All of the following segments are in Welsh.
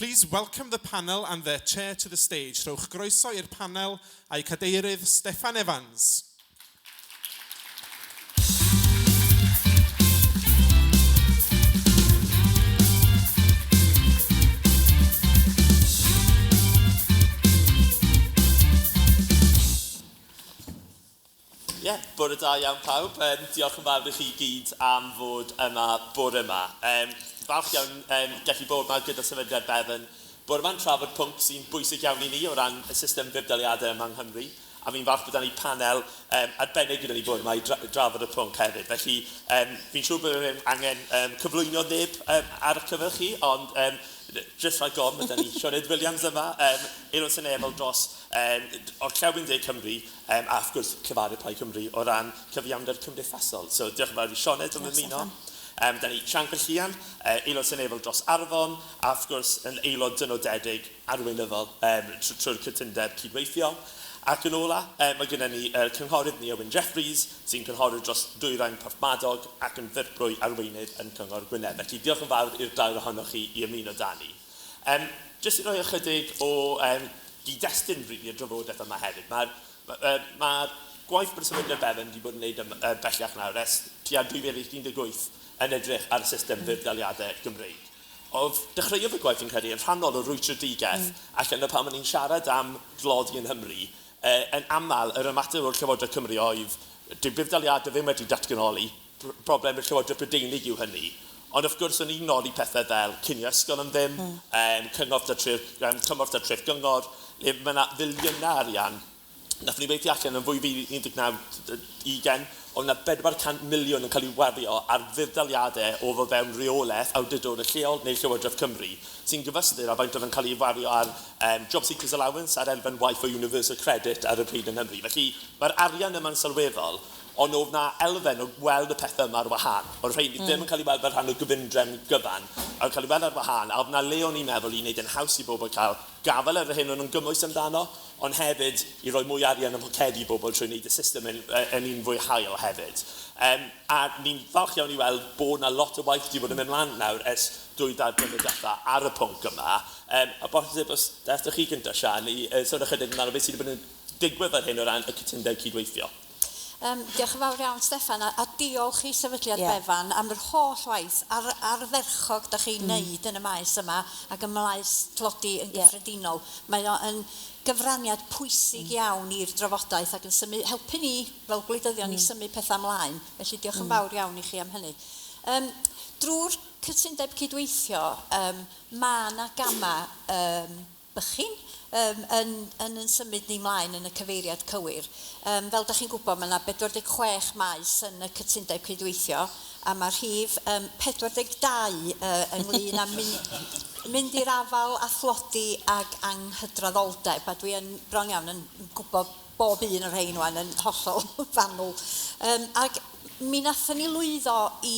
Please welcome the panel and their chair to the stage. Rhowch groeso i'r panel a'i cadeirydd Steffan Evans. Ie, yeah, bore da iawn pawb. Diolch yn fawr i chi gyd am fod yma bore yma. Falch iawn gallu bod yma gyda Sefydliad Bevan. Bore yma'n trafod pwnc sy'n bwysig iawn i ni o ran y system fudd-daliadau yma yng Nghymru. A fi'n falch bod 'da ni panel arbennig gyda ni bore yma i drafod y pwnc hefyd. Felly, fi'n siŵr bod ddim angen cyflwyno neb ar y cyfer chi, ond jyst rhag ofn, mae 'da ni Sioned Williams yma, Aelod Seneddol dros Orllewin De Cymru, a wrth gwrs Llefarydd Plaid Cymru o ran cyfiawnder cymdeithasol. So diolch yn fawr i Sioned am ymuno. 'Da ni Sian Gwenllian, Aelod Seneddol dros Arfon, a wrth gwrs yn aelod dynodedig arweinyddol trwy'r cytundeb cydweithio. Ac yn ola, mae gennym ni y Cynghorydd Nia Wyn Jeffreys, sy'n cynghorydd dros Dwyrain Porthmadog ac yn ddirprwy arweinydd yn Cyngor Gwynedd. Felly, diolch yn fawr i'r dair ohonoch chi i ymuno 'da ni. Jyst i roi ychydig o gyd-destun rili i'r drafodaeth yma hefyd, mae'r ma gwaith bod y Sefydliad Bevan wedi bod yn wneud bellach nawr ers tua 2018 yn edrych ar y system fudd-daliadau Gymreig. Oedd dechreuodd y gwaith, fi'n credu, yn rhannol o rwystredigaeth allan o pan o'n i'n siarad am dlodi yng Nghymru, yn aml yr ymateb o'r Llywodraeth Cymru oedd, dyw budd-daliadau ddim wedi datganoli, broblem i'r Llywodraeth Brydeinig yw hynny. Ond wrth gwrs o'n i'n nodi pethau fel cinio ysgol am ddim, cymorth 'da treth gyngor, le mae 'na filiynau arian. Wnaethon ni weithio allan yn 2019, 20, oedd 'na 400 miliwn yn cael ei wario ar fudd-daliadau o fod fewn rheolaeth awdurdodau lleol neu Llywodraeth Cymru, sy'n gyfystyr â faint oedd yn cael ei wario ar Job Seekers Allowance a'r elfen waith o Universal Credit ar y pryd yng Nghymru. Felly, mae'r arian yma'n sylweddol, ond oedd 'na elfen o gweld y pethau yma ar wahân. Oedd rheiny ddim yn cael eu weld fel rhan o gyfundrefn gyfan, a oedd cael eu weld ar wahân, a oedd 'na le o'n i'n meddwl i wneud e'n haws i bobl cael gafael ar yr hyn o'n nhw'n gymwys amdano, ond hefyd i roi mwy o arian ym mhocedi bobl trwy wneud y system yn, yn un fwy hael hefyd. A ni'n falch iawn i weld bod 'na lot o waith wedi bod yn mynd mlaen nawr ers 2-3 blynedd diwetha ar y pwnc yma. A bosib os ddechreuwch chi gyntaf, Siân, i sôn ychydig amdano beth sydd wedi bod yn digwydd ar hyn o ran y cytundeb cydweithio. Diolch yn fawr iawn, Steffan, a diolch i Sefydliad Bevan am yr holl waith ardderchog dach chi'n wneud yn y maes yma ac ym maes tlodi yn gyffredinol. Mae o yn gyfraniad pwysig iawn i'r drafodaeth ac yn symud, helpu ni fel gwleidyddion i symud pethau ymlaen. Felly diolch yn fawr iawn i chi am hynny. Drwy'r cytundeb cydweithio, mae 'na gamau bychin yn yn yn symud ni mlaen yn y cyfeiriad cywir. Fel dach chi'n gwybod, mae yna 46 maes yn y cytundeb cydweithio, a mae rhif 42 ynglyn â mynd mynd i'r afael â thlodi ag anghydraddoldeb, a dwi yn bron iawn yn gwybod bob un o'r rhein wan yn hollol fanwl. Ac mi wnaethon ni lwyddo i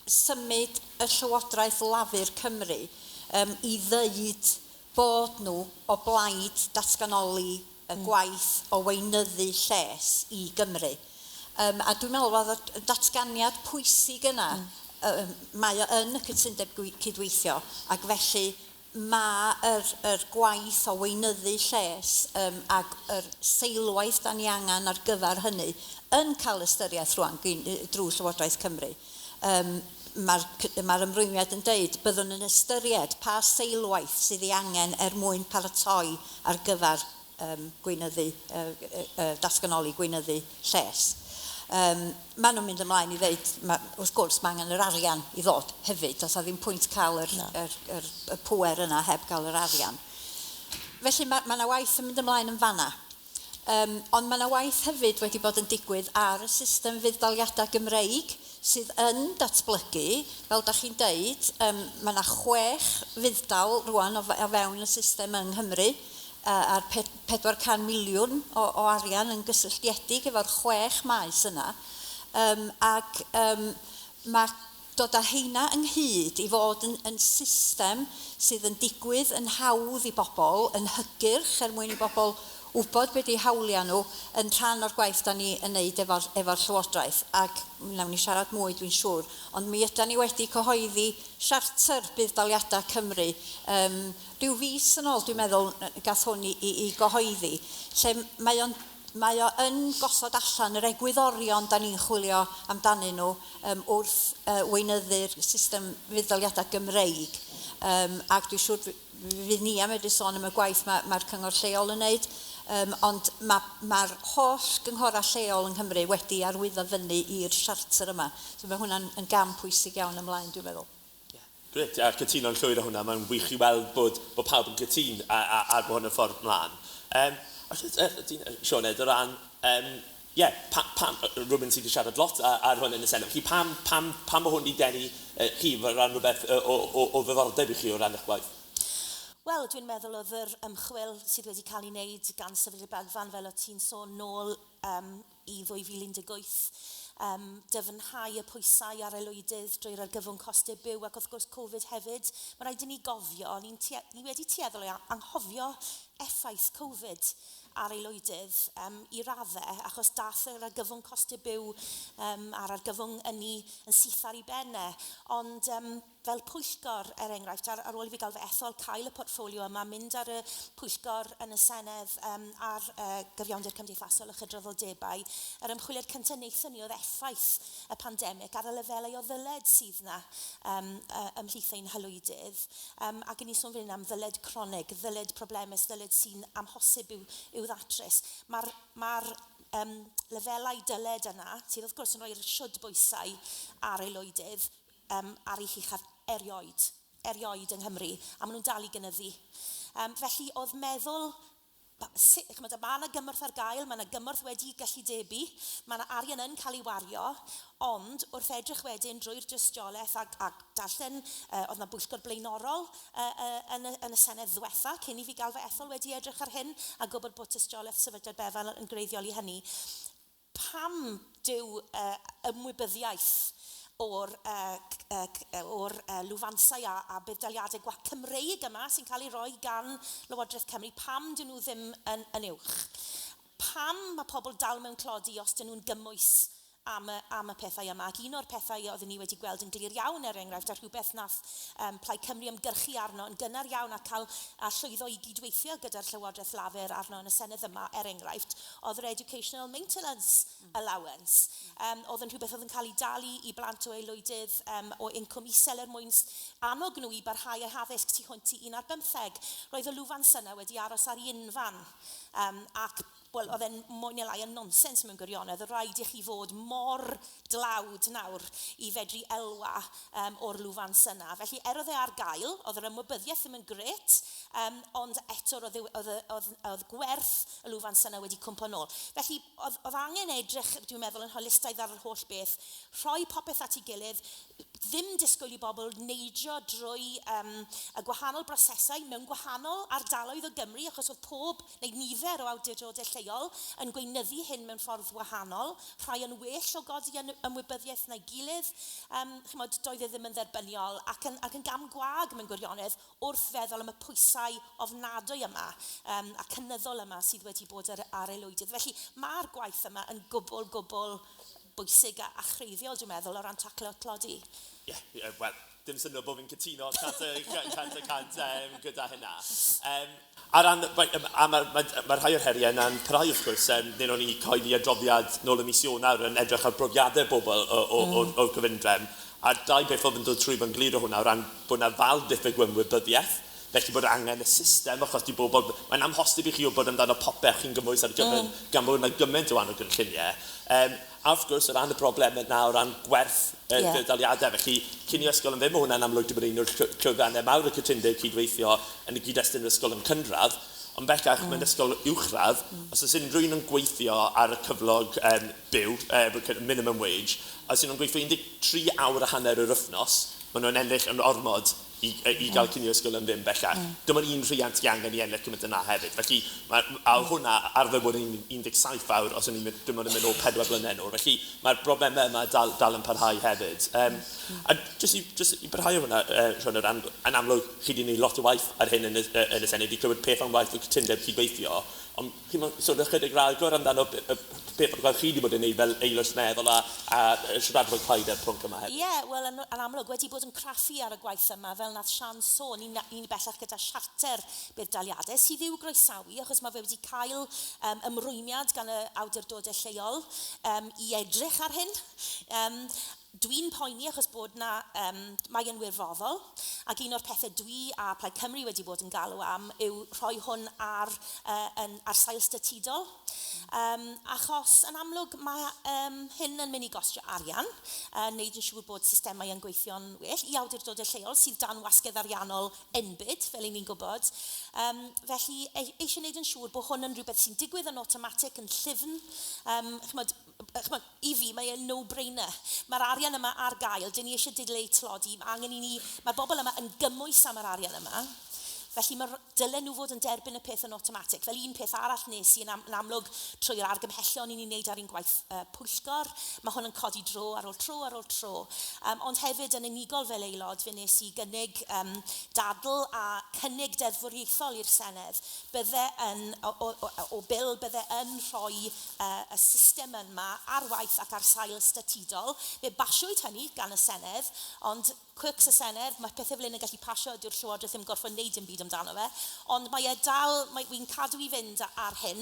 symud y Llywodraeth Lafur Cymru i ddeud bod nhw o blaid datganoli y gwaith o weinyddu lles i Gymru. A dwi'n meddwl oedd y datganiad pwysig yna, mae o yn y cytundeb cydweithio, ac felly mae yr, yr gwaith o weinyddu lles ac yr seilwaith da ni angen ar gyfer hynny yn cael ystyriaeth rwan drwy Llywodraeth Cymru. Mae'r mae'r ymrwymiad yn deud byddwn yn ystyried pa seilwaith sydd ei angen er mwyn paratoi ar gyfer gweinyddu, datganoli gweinyddu lles. Maen nhw'n mynd ymlaen i ddeud, ma, wrth gwrs, mae angen yr arian i ddod hefyd. Does 'na ddim pwynt cael yr, yr, yr, y pŵer yna heb gael yr arian. Felly mae, mae 'na waith yn mynd ymlaen yn fanna. Ond mae 'na waith hefyd wedi bod yn digwydd ar y system fudd-daliadau Gymreig sydd yn datblygu. Fel dach chi'n deud, mae 'na 6 fudd-dal rŵan o fewn y system yng Nghymru, a'r 400 miliwn o arian yn gysylltiedig efo'r 6 maes yna. Ac mae dod â rheina ynghyd i fod yn yn system sydd yn digwydd yn hawdd i bobl, yn hygyrch er mwyn i bobl wybod be di hawliau nhw yn rhan o'r gwaith da ni yn neud efo'r efo Llywodraeth, ac wnawn ni siarad mwy dwi'n siŵr, ond mi ydan ni wedi cyhoeddi Siarter Budd-daliadau Cymru rhyw fis yn ôl dwi'n meddwl gath hwn i gyhoeddi, lle mae o yn gosod allan yr egwyddorion da ni'n chwilio amdanyn nhw wrth weinyddu'r system fudd-daliadau Gymreig. Ac dwi'n siŵr fydd ni am medru sôn am y gwaith mae'r cyngor lleol yn wneud, ond mae'r holl gynghorau lleol yng Nghymru wedi arwyddo fyny i'r siarter yma. So mae hwnna'n yn gam pwysig iawn ymlaen, dwi'n meddwl. Yeah. Grêt, a cytuno'n llwyr â hwnna. Mae'n wych i weld bod pawb yn cytûn a bod hwn yn ffordd mlaen. Sioned, o ran, ie, pam, rhywun sydd wedi siarad lot ar hwn yn y Senedd, felly pam mae hwn wedi denu chi o ran rhywbeth o ddiddordeb i chi o ran eich gwaith? Wel, dwi'n meddwl oedd yr ymchwil sydd wedi cael ei wneud gan Sefydliad Bevan, fel o ti'n sôn, nôl i 2018, dyfnhau y pwysau ar aelwydydd drwy'r argyfwng costau byw ac wrth gwrs Covid hefyd. Mae rhaid i ni gofio, ni wedi tueddol o anghofio effaith Covid ar aelwydydd i raddau, achos dath yr argyfwng costau byw a'r argyfwng ynni yn syth ar ei bennau. Ond fel pwyllgor, er enghraifft, ar ôl i fi gael fy ethol, cael y portffolio yma, mynd ar y pwyllgor yn y Senedd ar gyfiawnder cymdeithasol a chydraddoldebau, yr ymchwiliad cyntaf wnaethon ni oedd effaith y pandemig ar y lefelau o ddyled sydd yna ymhlith ein haelwydydd. Ac i ni sôn fan hyn am ddyled cronig, ddyled problemus, ddyled sy'n amhosib i'w ddatrys. Mae'r lefelau dyled yna, sydd wrth gwrs yn rhoi'r siwd bwysau ar aelwydydd, ar ei huchaf erioed yng Nghymru, a maen nhw'n dal i gynyddu. Felly oedd meddwl, mae yna gymorth ar gael, mae yna gymorth wedi gyllidebu, mae yna arian yn cael ei wario, ond wrth edrych wedyn drwy'r dystiolaeth ac darllen, oedd yna bwyllgor blaenorol yn y Senedd ddwetha, cyn i fi gael fy ethol wedi edrych ar hyn, a gwybod bod tystiolaeth Sefydliad Bevan yn greiddiol i hynny. Pam dyw ymwybyddiaeth o'r lwfansau a budd-daliadau Cymreig yma sy'n cael ei roi gan Lywodraeth Cymru, pam dyn nhw ddim yn uwch? Pam mae pobl dal mewn tlodi os dyn nhw'n gymwys am y pethau yma? Ac un o'r pethau oeddwn ni wedi gweld yn glir iawn, er enghraifft, a rhywbeth nath Plaid Cymru ymgyrchu arno yn gynnar iawn a cael a llwyddo i gydweithio gyda'r Llywodraeth Lafur arno yn y Senedd yma, er enghraifft, oedd yr Educational Maintenance Allowance. Oedd yn rhywbeth oedd yn cael ei dalu i blant o aelwydydd o incwm isel er mwyn annog nhw i barhau eu haddysg tu hwnt i 11. Roedd y lwfans yna wedi aros ar unfan, ac wel, oedd e'n mwy neu lai yn nonsens mewn gwirionedd. Oedd rhaid i chi fod mor dlawd nawr i fedru elwa o'r lwfans yna. Felly, oedd e ar gael, oedd yr ymwybyddiaeth ddim yn grêt, ond eto oedd gwerth y lwfans yna wedi cwmpo nôl. Felly, oedd angen edrych, dwi'n meddwl, yn holistaidd ar yr holl beth, rhoi popeth at ei gilydd, ddim disgwyl i bobl neidio drwy y gwahanol brosesau mewn gwahanol ardaloedd o Gymru, achos oedd pob neu nifer o awdurdodau lleol yn gweinyddu hyn mewn ffordd wahanol, rhai yn well o godi ymwybyddiaeth na'i gilydd, chimod, doedd e ddim yn dderbyniol ac yn gam gwag mewn gwirionedd wrth feddwl am y pwysau ofnadwy yma a cynyddol yma sydd wedi bod ar aelwydydd. Felly mae'r gwaith yma yn gwbl bwysig a chreiddiol, dwi'n meddwl, o ran taclo tlodi. Ie, yeah, wel, dim syndod bod fi'n cytuno 100% gyda hynna. A mae rhai o'r heriau yna'n parhau wrth gwrs. Wnaethon ni cyhoeddi adroddiad nôl y mis Ionawr yn edrych ar brofiadau bobl o'r cyfundrefn. A dau beth oedd yn dod trwy fy'n glir o hwnna o ran bod yna ddal diffyg ymwybyddiaeth, felly bod angen y system, achos di bobl, mae'n amhosib i chi wybod amdano popeth chi'n gymwys ar gyfer, gan bod yna gymaint o wahanol gynlluniau. A wrth gwrs, o ran y broblem yna, o ran gwerth daliadau, felly cyn i ysgol yn ddim, mae hwnna'n amlwg wedi bod un o'r llwyddiannau mawr y cytundeb cydweithio yn y gyd-destun yr ysgol yn cynradd, ond bellach mewn ysgol uwchradd, os oes unrhyw un yn gweithio ar y cyflog byw, minimum wage, os ydyn nhw'n gweithio 13 awr a hanner yr wythnos, maen nhw'n ennill yn ormod i gael cinio ysgol am ddim bellach. Dim ond un rhiant i angen i ennill cymaint yna hefyd. Felly, a hwnna arfer bod yn 17 awr os o'n i'n mynd, dim ond yn mynd o 4 blynedd nôl. Felly, mae'r broblemau yma dal yn parhau hefyd. A jyst i parhau o hwnna, Siân, yn amlwg, chi wedi gwneud lot o waith ar hyn yn y Senedd, i clywed peth am waith y cytundeb cydweithio, ond chi'n sôn ychydig ragor amdano beth o'r gwaith chi wedi bod yn gwneud fel aelod seneddol a siaradwr plaid ar pwnc yma hefyd. Ie, yeah, wel yn amlwg wedi bod yn craffu ar y gwaith yma, fel nath Sian sôn, ni'n bellach gyda siarter budd-daliadau sydd i'w groesawu, achos mae fe wedi cael ymrwymiad gan y awdurdodau lleol i edrych ar hyn. Dwi'n poeni achos bod na, mae yn wirfoddol, ac un o'r pethau dwi a Plaid Cymru wedi bod yn galw am yw rhoi hwn ar sail statudol. Achos yn amlwg mae hyn yn mynd i gostio arian, wneud yn siŵr bod systemau yn gweithio'n well i awdurdodau lleol sydd dan wasgedd ariannol enbyd, fel i ni'n gwybod. Felly eisiau wneud yn siŵr bod hwn yn rhywbeth sy'n digwydd yn automatic, yn llyfn. Ch'mod, i fi mae e'n no-brainer. Mae'r arian yma ar gael, dyn ni eisiau dileu tlodi, mae angen i ni, mae'r bobl yma yn gymwys am yr arian yma. Felly dylen nhw fod yn derbyn y peth yn automatic. Fel un peth arall nes i yn amlwg trwy'r argymhellion i ni'n neud ar ein gwaith pwyllgor, mae hwn yn codi dro ar ôl tro ar ôl tro. Ond hefyd yn unigol fel aelod, fe nes i gynnig dadl a cynnig deddfwriaethol i'r Senedd. Bydde yn, o bil, bydde yn rhoi y system yma ar waith ac ar sail statudol. Fe basiwyd hynny gan y Senedd, ond quirks y Senedd, mae pethau fel hyn yn gallu pasio, dyw'r Llywodraeth ddim gorfod wneud dim byd amdano fe. Ond mae e dal, wy'n cadw i fynd ar hyn,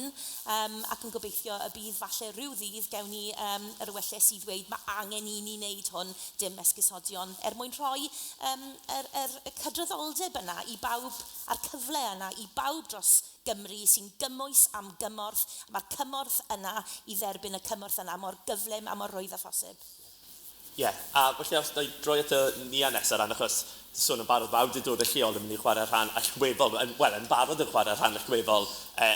ac yn gobeithio y bydd falle rhyw ddydd gewn ni yr ewyllys i ddweud mae angen i ni wneud hwn, dim esgusodion, er mwyn rhoi yr cydraddoldeb yna i bawb, a'r cyfle yna i bawb dros Gymru sy'n gymwys am gymorth. Mae'r cymorth yna i dderbyn y cymorth yna mor gyflym a mor rhwydd â phosib. Ie, yeah, a felly os na i droi at y Nia nesaf ran, achos sôn yn barod, mae awdurdodau lleol yn mynd i chwarae rhan allweddol, wel, yn barod yn chwarae rhan allweddol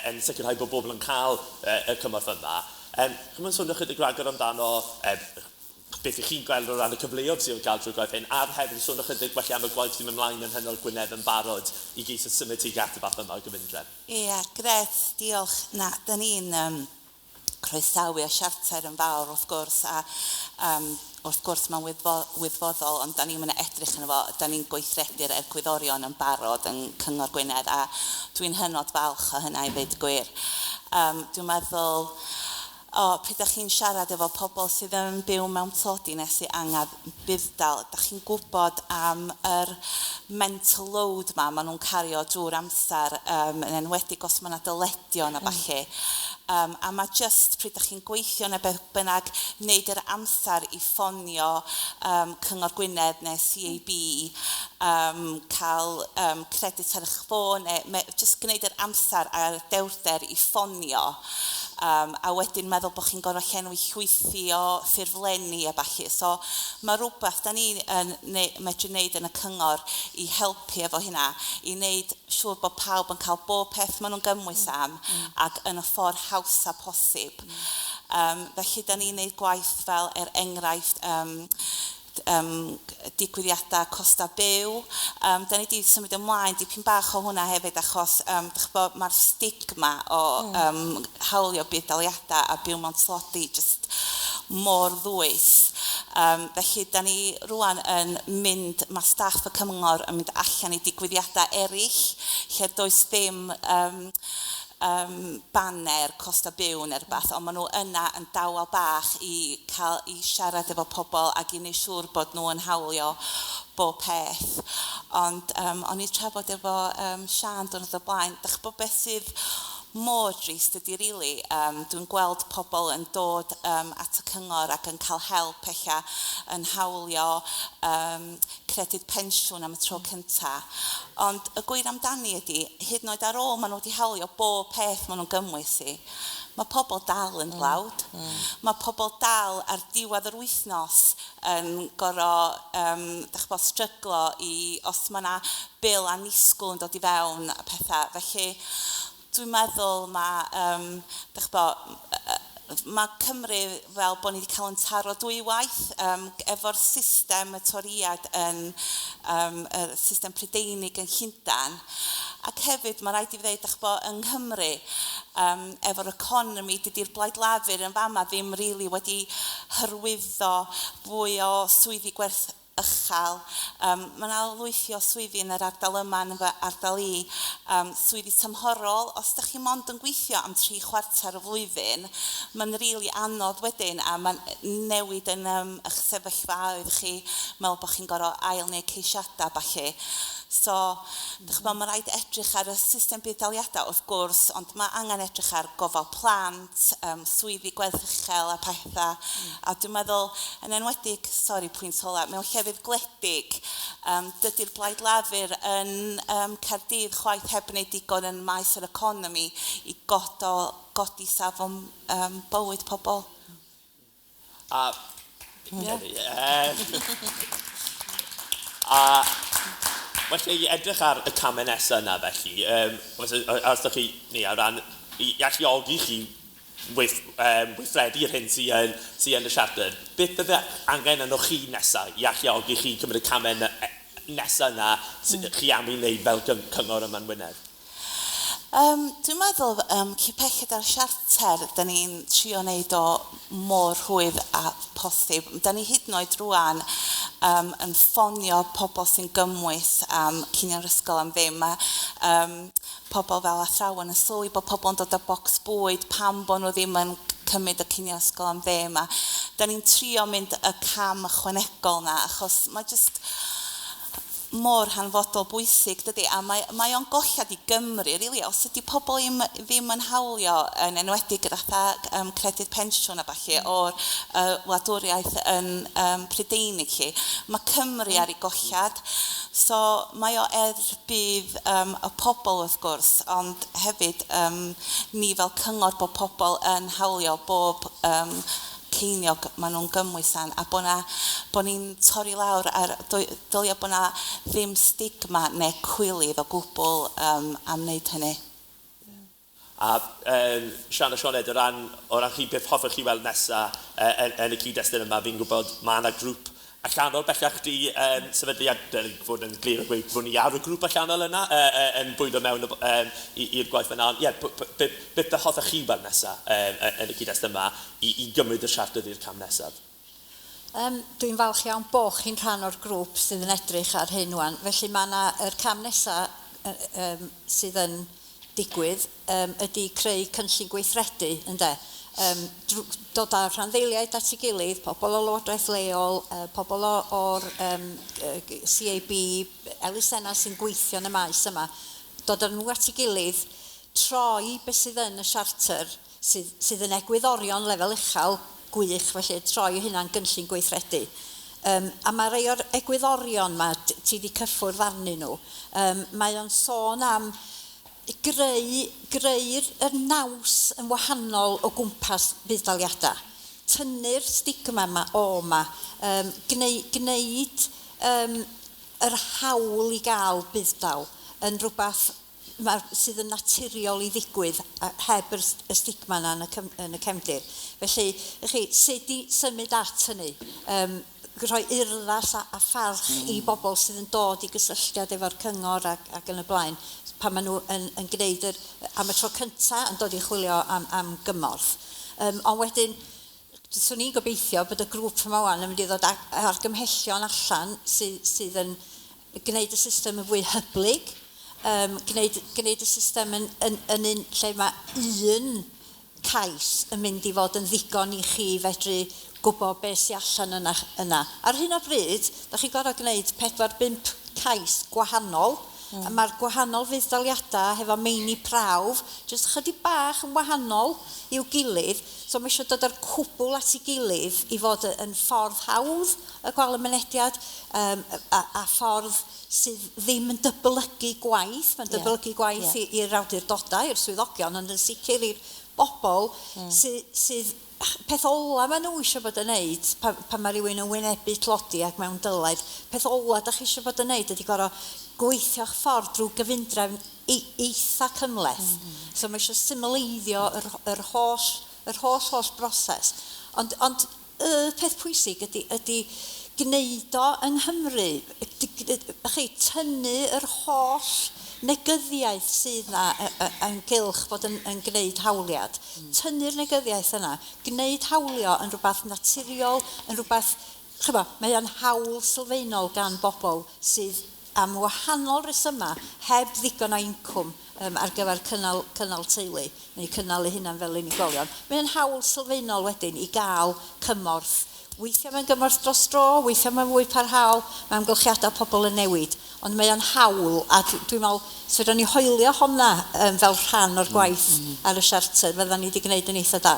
yn sicrhau bod bobl yn cael y cymorth yma. Chi'n mynd sôn ychydig ragor amdano beth ych chi'n gweld o ran y cyfleoedd sydd i'w gael drwy'r gwaith hyn, a hefyd sôn ychydig felly am y gwaith sy'n mynd ymlaen yn Nghyngor Gwynedd yn barod i geisio symud tuag at y fath yma o gyfundrefn. Ie, yeah, gret, diolch. Na, da ni'n croesawu y siarter yn fawr wrth gwrs, a wrth gwrs mae'n wirfoddol, ond da ni'n mynd edrych yn efo, da ni'n gweithredu'r egwyddorion yn barod yn Cyngor Gwynedd, a dwi'n hynod falch o hynna i ddweud y gwir. Dwi'n meddwl, pryd ydych chi'n siarad efo pobl sydd yn byw mewn tlodi neu sydd angen budd-dal, ydych chi'n gwybod am yr mental load ma maen nhw'n cario drwy'r amser, yn enwedig os mae yna dyledion a ballu. A mae just pryd ydych chi'n gweithio neu beth bynnag, wneud yr amser i ffonio Cyngor Gwynedd neu CAB, cael credit ar eich ffôn, neu just gwneud yr amser a'r dewrder i ffonio. A wedyn meddwl bod chi'n gorfod llenwi llwythi o ffurflenni a ballu. So mae rhywbeth da ni yn medru wneud yn y cyngor i helpu efo hynna, i wneud siŵr bod pawb yn cael bob peth maen nhw'n gymwys am ac yn y ffordd hawsa posib. Felly da ni'n wneud gwaith fel er enghraifft digwyddiadau costa byw. Da ni wedi symud ymlaen dipyn bach o hwnna hefyd achos mae'r stigma o hawlio budd-daliadau a byw mewn tlodi just mor ddwys. Felly da ni rwan yn mynd, mae staff y cyngor yn mynd allan i digwyddiadau eraill lle does ddim baner costa byw neu rhywbeth, ond maen nhw yna yn dawel bach i cael i siarad efo pobl ac i wneud siŵr bod nhw yn hawlio bob peth. Ond o'n i trafod efo Siân diwrnod o blaen, dych chi'n gwybod beth sydd mor drist ydy rili, dwi'n gweld pobl yn dod at y cyngor ac yn cael help ella yn hawlio credyd pensiwn am y tro cynta. Ond y gwir amdani ydy, hyd yn oed ar ôl maen nhw wedi hawlio bob peth maen nhw'n gymwys i, mae pobl dal yn dlawd. Mae pobl dal ar diwedd yr wythnos yn gorfod dych chi'n gwbod, stryglo i os mae yna bil annisgwyl yn dod i fewn a pethau. Felly dwi'n meddwl mae, dych chi'n gwbod, Mae Cymru fel bod ni wedi cael yn taro dwywaith efo'r system y Torïaid yn y system Prydeinig yn Llundain. Ac hefyd mae rhaid i fi ddeud eich bod yng Nghymru efo'r economi, dydy'r Blaid Lafur yn fama ddim rili wedi hyrwyddo fwy o swyddi gwerth uchel. Mae yna lwythi o swyddi yn yr ardal yma, yn fy ardal i, swyddi tymhorol. Os ydych chi mond yn gweithio am 3/4 y flwyddyn, mae'n rili anodd wedyn, a mae'n newid yn eich sefyllfaoedd chi, meddwl bod chi'n gorfod ail wneud ceisiadau falle. So, dych ch'mod, mae rhaid edrych ar y system budd-daliadau wrth gwrs, ond mae angen edrych ar gofal plant, swyddi gwerth uchel a pethau. A dwi'n meddwl, yn enwedig, sori, pwynt ola, mewn llefydd gwledig, dydy'r Blaid Lafur yn Caerdydd chwaith heb wneud digon yn maes yr economi i godi safon bywyd pobl. A, a felly i edrych ar y camau nesaf yna felly, os ydych chi, neu ar ran i alluogi chi weithredu'r hyn sydd yn y siarter, beth bydde angen arnoch chi nesaf i alluogi chi cymryd y camau nesaf yna chi am ei wneud fel cyngor yma'n Wynedd? Dwi'n meddwl, cyn pelled ar siarter, da ni'n trio wneud o mor rhwydd a posib. Da ni hyd yn oed rwan yn ffonio pobl sy'n gymwys am cinio'r ysgol am ddim. Mae pobl fel athrawon yn sylwi bod pobl yn dod â bocs bwyd, pam bod nhw ddim yn cymryd y cinio ysgol am ddim. A da ni'n trio mynd y cam ychwanegol na, achos mae jyst mor hanfodol bwysig, dydy, a mae o'n gollad i Gymru, rili. Os ydy pobl ddim yn hawlio, yn enwedig fatha credyd pensiwn a ballu o'r wladwriaeth yn Prydeinig chi, mae Cymru ar ei gollad. So mae o er budd y pobl wrth gwrs, ond hefyd ni fel cyngor bod pobl yn hawlio bob ceiniog maen nhw'n gymwys an, a bod ni'n torri lawr ar dylia bod na ddim stigma neu cwilydd o gwbl am wneud hynny. A Sian a Sioned, o ran chi, beth hoffech chi weld nesaf yn y cyd-destun yma, fi'n gwybod mae yna grŵp allanol bellach di sefydliad, dyn ni fod yn glir o gweud bod ni ar y grŵp allanol yna yn bwydo mewn i'r gwaith yna. Ond ie, beth hoffech chi weld nesaf yn y cyd-destun yma i gymryd y siarter i'r cam nesaf? Dwi'n falch iawn bod chi'n rhan o'r grŵp sydd yn edrych ar hyn wan. Felly mae yna yr cam nesaf sydd yn digwydd ydy creu cynllun gweithredu, ynde? Dod â rhanddeiliaid at ei gilydd, pobl o lywodraeth leol, pobl o'r CAB, elusennau sy'n gweithio yn y maes yma, dod â nhw at ei gilydd, troi beth sydd yn y siarter, sydd yn egwyddorion lefel uchel, gwych, felly troi hynna'n gynllun gweithredu. A mae rhai o'r egwyddorion yma, ti wedi cyffwrdd arnyn nhw, mae o'n sôn am greu'r naws yn wahanol o gwmpas budd-daliadau. Tynnu'r stigma yma o yma, gwneud yr hawl i gael budd-dal yn rhywbeth sydd yn naturiol i ddigwydd heb y stigma yna yn y cefndir. Felly, chi, sut i symud at hynny? Rhoi urddas a pharch i bobl sydd yn dod i gysylltiad efo'r cyngor ac yn y blaen, pan maen nhw yn gwneud am y tro cyntaf yn dod i chwilio am gymorth. Ond wedyn, swn i'n gobeithio bod y grŵp yma wan yn mynd i ddod argymhellion allan sydd yn gwneud y system yn fwy hyblyg, gwneud y system yn un lle mae un cais yn mynd i fod yn ddigon i chi fedru gwybod beth sy'n allan yna. Ar hyn o bryd, da chi'n gorfod gwneud 4-5 cais gwahanol, a mae'r gwahanol fudd-daliadau hefo meini prawf, jyst chydig bach yn wahanol i'w gilydd, so mae eisiau dod â'r cwbl at ei gilydd i fod yn ffordd hawdd y gweld y mynediad, a ffordd sydd ddim yn dyblygu gwaith, mae'n dyblygu gwaith i'r awdurdodau, i'r swyddogion, ond yn sicr i'r bobl sydd peth ola maen nhw eisiau bod yn neud pan mae rhywun yn wynebu tlodi ac mewn dyled, peth ola da chi eisiau bod yn neud ydy gorfod gweithio'ch ffordd drwy gyfundrefn eitha cymhleth. So mae eisiau symleiddio yr holl yr holl, holl broses. Ond, ond y peth pwysig ydy, ydy gwneud o yng Nghymru, chi, tynnu yr holl negyddiaeth sydd na ynghylch bod yn, yn gwneud hawliad. Tynnu'r negyddiaeth yna, gwneud hawlio yn rhywbeth naturiol, yn rhywbeth, chybo, mae o'n hawl sylfaenol gan bobl sydd am wahanol resymau heb ddigon o incwm um, ar gyfer cynnal, cynnal teulu neu cynnal eu hunan fel unigolion. Mae'n hawl sylfaenol wedyn i gael cymorth. Weithiau mae'n gymorth dros dro, weithiau mae'n fwy parhaol, mae amgylchiadau pobl yn newid. Ond mae o'n hawl, a dwi'n meddwl, os fedrwn ni hoelio honna um, fel rhan o'r gwaith ar y siarter, fyddan ni wedi gwneud yn eitha da.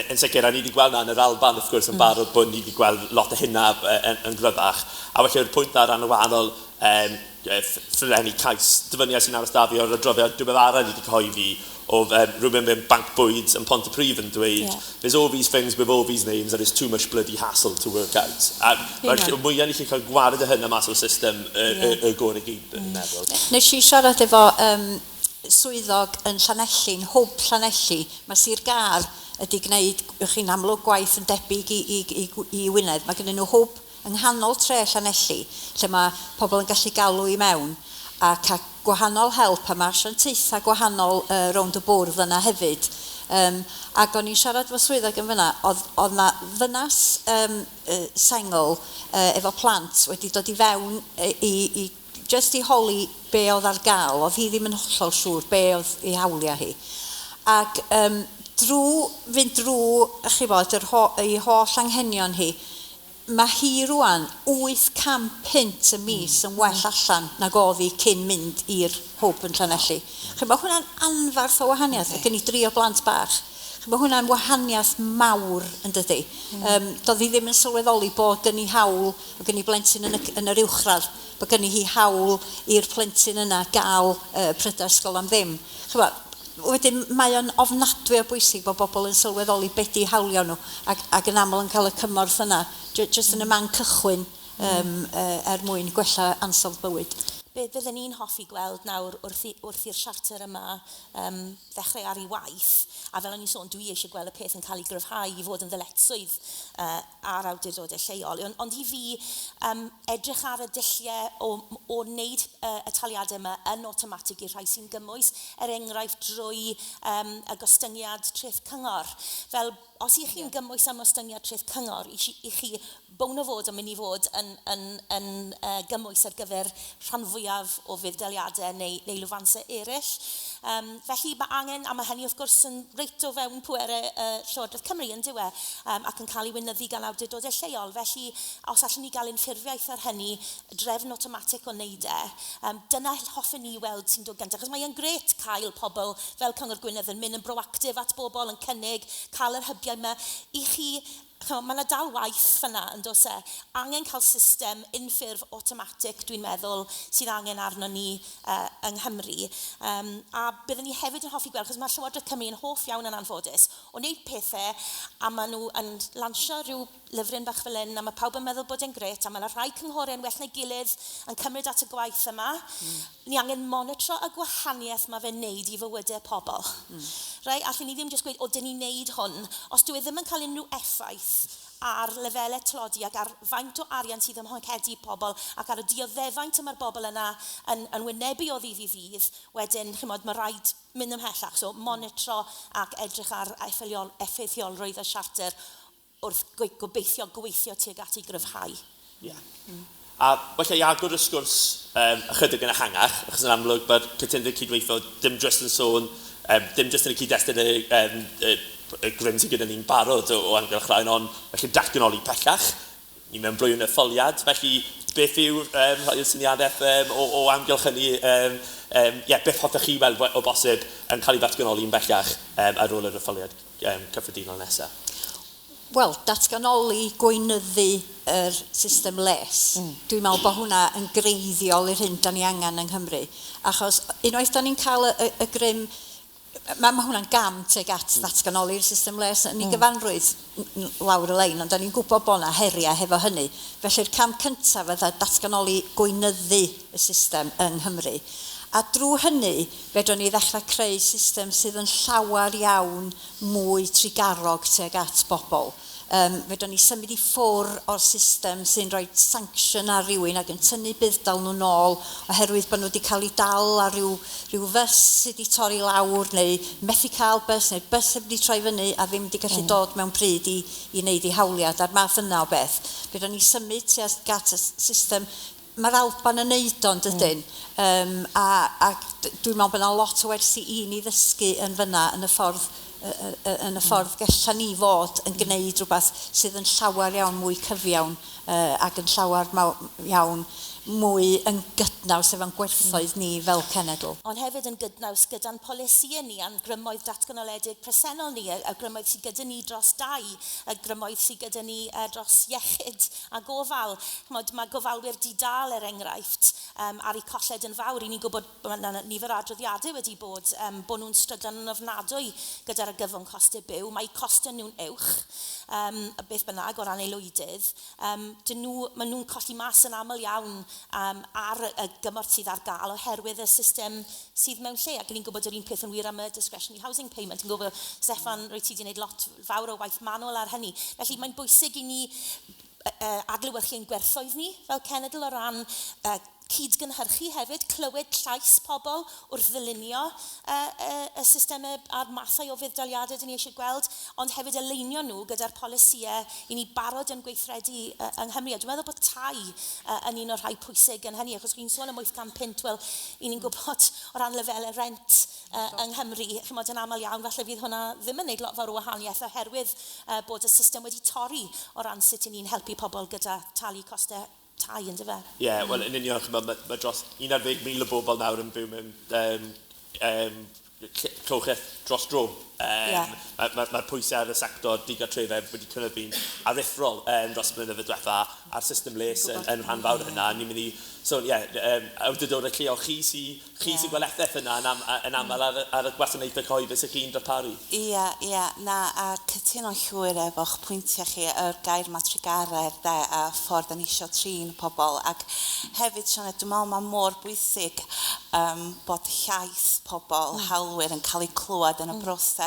Yn sicr, a ni wedi gweld na yn yr Alban, wrth gwrs, yn barod bod ni wedi gweld lot o hynna yn, yn gryfach. A felly'r pwynt na ran y wahanol um, ffurflenni cais, dyfyniad sy'n aros 'da fi o'r adroddiad diweddara ni wedi cyhoeddi o um, rhywun mewn banc bwyd yn Pontypridd yn dweud, yeah, "There's all these things with all these names and it's too much bloody hassle to work out." A mae'r mwyaf ni chi cael gwared o hynna mas o'r system y, yeah. y, y gorau gyd, yn meddwl. Nes i siarad efo um, swyddog yn Llanelli, yn Hwb Llanelli, mae Sir Gâr ydy gwneud, chi'n amlwg gwaith yn debyg i, i, i, i Wynedd. Mae gen nhw hwb yng nghanol tre Llanelli, lle mae pobl yn gallu galw i mewn a cael gwahanol help a mae asiantaethau gwahanol rownd y bwrdd yna hefyd. Um, ac o'n i'n siarad efo swyddog yn fyna, oedd, oedd na ddynas um, sengl efo plant wedi dod i fewn i, i, just i holi be oedd ar gael. Oedd hi ddim yn hollol siŵr be oedd ei hawliau hi. Ac um, drwy fynd drwy, chi bod, yr ho, ei holl anghenion hi, mae hi rwan 800 punt y mis yn well allan nag oedd hi cyn mynd i'r hwb yn Llanelli. Chi, mae hwnna'n anfarth o wahaniaeth, okay. Gen i dri o blant bach. Chi, mae hwnna'n wahaniaeth mawr yn dydy. Um, doedd hi ddim yn sylweddoli bod gen i hawl, bod gen i blentyn yn, y, yn yr uwchradd, bod gen i hi hawl i'r plentyn yna gael prydau ysgol am ddim. Chi, wedyn mae o'n ofnadwy o bwysig bod bobl yn sylweddoli be di hawlio nhw ac, ac yn aml yn cael y cymorth yna jyst yn y man cychwyn um, er mwyn gwella ansawdd bywyd. Be fydden ni'n hoffi gweld nawr wrth, i, wrth i'r siarter yma um, ddechrau ar ei waith, a fel o'n i'n sôn, dwi eisiau gweld y peth yn cael ei gryfhau i fod yn ddyletswydd ar awdurdodau lleol. Ond, ond i fi, um, edrych ar y dulliau o, o wneud y taliadau yma yn awtomatig i'r rhai sy'n gymwys, er enghraifft drwy um, y gostyngiad treth cyngor. Fel, os ych chi'n yeah. gymwys am ostyngiad treth cyngor, i, i chi bown o fod yn mynd i fod yn, yn, yn uh, gymwys ar gyfer rhan fwyaf o fudd-daliadau neu, neu lwfansau eraill. Um, felly mae angen, a mae hynny wrth gwrs yn reit o fewn pwerau uh, Llywodraeth Cymru yn dyw e, um, ac yn cael ei weinyddu gan awdurdodau lleol. Felly, os allwn ni gael unffurfiaeth ar hynny, drefn automatic o wneud e, um, dyna hoffen ni weld sy'n dod gyntaf. Achos mae'n grêt cael pobl fel Cyngor Gwynedd yn mynd yn proactif at bobl, yn cynnig, cael yr hybiau yma. I chi, chymod, mae yna dal waith fyna yn does e. Angen cael system unffurf automatic, dwi'n meddwl, sydd angen arno ni yng Nghymru. Um, a byddwn ni hefyd yn hoffi gweld, achos mae Llywodraeth Cymru yn hoff iawn yn anffodus o wneud pethau a maen nhw yn lansio rhyw lyfryn bach fel hyn a mae pawb yn meddwl bod e'n grêt a mae yna rhai cynghorau yn well na'i gilydd yn cymryd at y gwaith yma. Ni angen monitro y gwahaniaeth mae fe'n neud i fywydau pobl. Right? Allwn ni ddim jyst gweud, o, dyn ni'n neud hwn. Os dyw e ddim yn cael unrhyw effaith ar lefelau tlodi ac ar faint o arian sydd ym mhocedi pobl ac ar y dioddefaint y mae'r bobl yna yn, yn wynebu o ddydd i ddydd, wedyn, chymod, mae rhaid mynd ymhellach. So, monitro ac edrych ar effeithiol, effeithiolrwydd y siarter wrth gobeithio gweithio tuag at ei gryfhau. Yeah. A felly i agor y sgwrs um, ychydig yn ehangach, achos yn amlwg bod cytundeb cydweithio dim jyst yn sôn, um, dim jyst yn y cyd-destun y, um, y, y grym sydd gyda ni'n barod o, o amgylch rhain, ond felly datganoli pellach, ni mewn blwyddyn etholiad, felly beth yw'r um, rhai o'r syniadaeth um, o, o amgylch hynny, um, um, yeah, beth hoffech chi weld o bosib yn cael ei ddatganoli'n bellach um, ar ôl yr etholiad um, cyffredinol nesaf? Wel, datganoli gweinyddu yr system les. Dwi'n meddwl bod hwnna yn greiddiol i'r hyn da ni angen yng Nghymru. Achos unwaith da ni'n cael y, y, y grym, mae, mae hwnna'n gam tuag at ddatganoli'r system les yn ei gyfanrwydd lawr y lein, ond da ni'n gwybod bod yna heriau hefo hynny. Felly'r cam cyntaf fydda datganoli gweinyddu y system yng Nghymru. A drwy hynny, fedrwn ni ddechrau creu system sydd yn llawer iawn mwy trugarog tuag at bobl. Fedrwn ni symud i ffwrdd o'r system sy'n rhoi sanction ar rywun ac yn tynnu budd-dal nhw nôl oherwydd bod nhw wedi cael eu dal ar ryw fys sydd wedi torri lawr neu methu cael bys neu bys heb wedi troi fyny a ddim wedi gallu dod mewn pryd i wneud eu hawliad a'r math yna o beth. Fedrwn ni symud tuag at y system. Mae'r Alban yn neud o'n dydyn. A dwi'n meddwl bod yna lot o wersi i ni ddysgu yn fyna yn y ffordd gella ni fod yn gwneud rhywbeth sydd yn llawer iawn mwy cyfiawn ac yn llawer iawn mwy yn gydnaws efo'n gwerthoedd ni fel cenedl. Ond hefyd yn gydnaws gyda'n polisïau ni a'n grymoedd datganoledig presennol ni, y grymoedd sydd gyda ni dros dai, y grymoedd sydd gyda ni dros iechyd a gofal. Ch'mod, mae gofalwyr di-dal, er enghraifft, ar eu colled yn fawr. I ni'n gwybod bod yna nifer o adroddiadau wedi bod, bod nhw'n stryglo'n yn ofnadwy gyda'r argyfwng costau byw. Mae eu costau nhw'n uwch, beth bynnag o ran aelwydydd. Dyn nhw, maen nhw'n colli mas yn aml iawn ar y gymorth sydd ar gael oherwydd y system sydd mewn lle. Ac ni'n gwybod yr un peth yn wir am y discretionary housing payment. Yn gwybod, Steffan, rwy ti wedi gwneud lot fawr o waith manwl ar hynny. Felly mae'n bwysig i ni adlewyrchu ein gwerthoedd ni fel cenedl o ran cyd-gynhyrchu hefyd, clywed llais pobl wrth ddylunio y systemau a'r mathau o fudd-daliadau dyn ni eisiau gweld, ond hefyd aleinio nhw gyda'r polisïau i ni barod yn gweithredu yng Nghymru. A dwi'n meddwl bod tai yn un o'r rhai pwysig yn hynny, achos chi'n sôn am 800 punt, wel, i ni'n gwybod o ran lefelau rent yng Nghymru, chimod, yn aml iawn, falle fydd hwnna ddim yn gwneud lot fawr o wahaniaeth oherwydd bod y system wedi torri o ran sut i ni'n helpu pobl gyda talu costau tai, yn dyfe? Ie, yeah, wel, yn union, mae dros 11,000 o bobl nawr yn byw mewn lloches dros dro. Mae'r ma pwysau ar y sector digartrefedd wedi cynyddu'n aruthrol dros y blynyddoedd diwetha, a'r system les yn rhan fawr o hynna. Ni'n mynd i, so ie, yeah, awdurdodau lleol, chi sy gweld effaith yna yn aml ar y gwasanaethau cyhoeddus ych chi'n darparu. Ie, na, a cytuno llwyr efo'ch pwyntiau chi, yr gair ma trugaredd, de, a ffordd yn isio trin pobl. Ac hefyd, Sioned, dwi'n meddwl mae mor bwysig bod llais pobl, hawlwyr yn cael eu clywed yn y broses.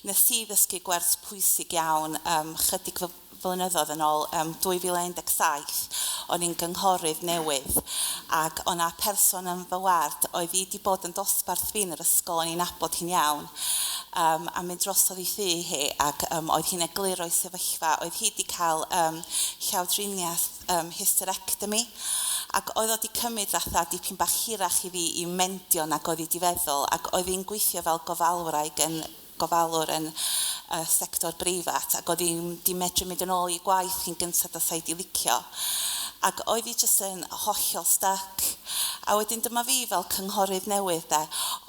Nes i ddysgu gwers pwysig iawn chydig flynyddoedd yn ôl, 2017, o'n i'n gynghorydd newydd ac o'na person yn fy ward oedd hi wedi bod yn dosbarth fi yn yr ysgol, o'n i'n nabod hi'n iawn, a mynd drosodd i thŷ hi ac oedd hi'n egluro i sefyllfa. Oedd hi wedi cael llawdriniaeth hysterectomy ac oedd o wedi cymryd fatha dipyn bach hirach i fi i mendio nag oedd hi wedi feddwl, ac oedd hi'n gweithio fel gofalwraig yn gofalwr yn y sector breifat ac oedd hi'n di medru mynd yn ôl i gwaith hi'n gyntaf a sa'i di licio. Ac oedd hi jyst yn hollol stuck. A wedyn dyma fi fel cynghorydd newydd de.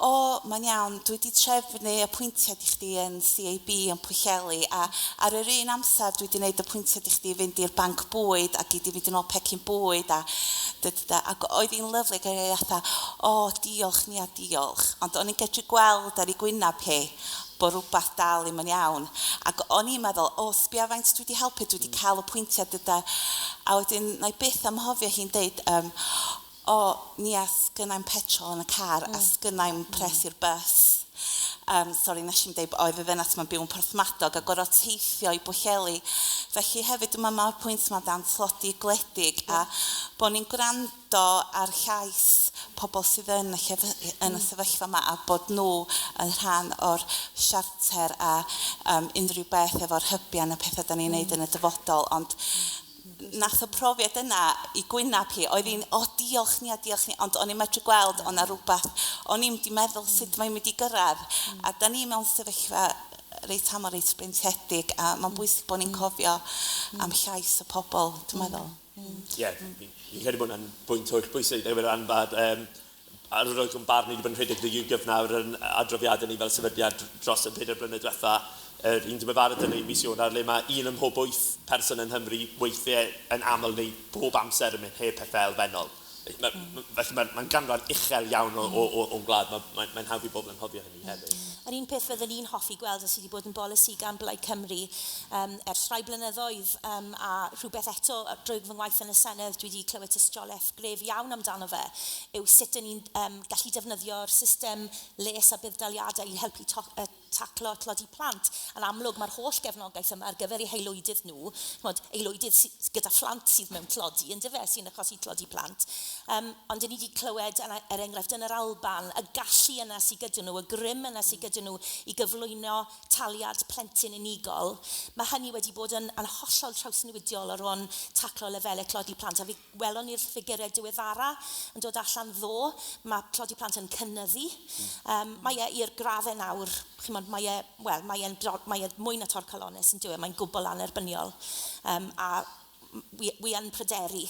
"O, mae'n iawn, dwi wedi trefnu apwyntiad i chdi yn CAB yn Pwllheli a ar yr un amser dwi wedi gwneud apwyntiad i chdi fynd i'r banc bwyd ac i di fynd yn ôl pecyn bwyd" a da, da, da. Ac oedd hi'n lyfli ac oedd hi fatha, "O, diolch Nia, diolch." Ond o'n i'n gallu gweld ar ei gwynab hi bod rhywbeth dal ddim yn iawn. Ac o'n i'n meddwl, "O, sbia faint dwi wedi helpu, dwi wedi cael apwyntiad gyda." A wedyn, na i byth amhofio hi'n deud, "O, Nia, sgynnai'm petrol yn y car a sgynnai'm pres i'r bus." Sorry, nes i'm deud, oedd y ddynas ma'n byw yn Porthmadog a gorfod teithio i Bwllheli. Felly hefyd, dwi'n meddwl mae'r pwynt yma dan tlodi gwledig a bod ni'n gwrando ar llais pobl sydd yn y sefyllfa yma a bod nhw yn rhan o'r siarter a unrhyw beth efo'r hybiau a pethau da ni'n neud yn y dyfodol. Ond nath y profiad yna i gwynab hi, oedd hi'n, "O, diolch Nia, diolch Nia," ond o'n i'n medru gweld o'na rhywbeth, o'n i'n di meddwl sut mae'n mynd i gyrraedd. A da ni mewn sefyllfa reit aml reit breintiedig a mae'n bwysig bod ni'n cofio am llais y pobl, dwi'n meddwl. Ie, yeah, fi'n credu bod hwnna'n bwynt holl bwysig. Neu ran bad, ar yr oed barn ni wedi bod yn rhedeg dy YouGov nawr yn adroddiadau ni fel sefydliad dros y 4 blynedd diwetha. Yr un diweddaraf dyn ni mis Ionawr, le mae un ym mhob wyth person yn Nghymru weithiau yn aml neu bob amser yn mynd heb pethau elfennol. Felly mae'n ma ganran uchel iawn o'n gwlad, mae'n ma hawdd i bobl anghofio hynny hefyd. Yr un peth fyddwn ni'n hoffi gweld a sydd wedi bod yn bolisi gan Blaid Cymru ers rhai blynyddoedd a rhywbeth eto drwy fy ngwaith yn y Senedd dwi wedi clywed tystiolaeth gref iawn amdano fe yw sut ydyn ni'n gallu defnyddio'r system les a budd-daliadau i helpu taclo tlodi plant. Yn amlwg mae'r holl gefnogaeth yma ar gyfer eu haelwydydd nhw, ch'mod, aelwydydd gyda phlant sydd mewn tlodi, yndyfe, sy'n achosi tlodi plant. Ond ni wedi clywed, er enghraifft yn yr Alban, y gallu yna sydd gyda nhw, y grym yna sydd gyda nhw i gyflwyno taliad plentyn unigol, mae hynny wedi bod yn hollol trawsnewidiol o ran taclo lefelau tlodi plant. A fi welon ni'r ffigurau diweddara yn dod allan ddo, mae tlodi plant yn cynyddu. Mae e i'r graddau nawr, chimod, mae e, wel, mae e mwy na torcalonnus yn dyw e, mae'n gwbl annerbyniol. A wi yn pryderu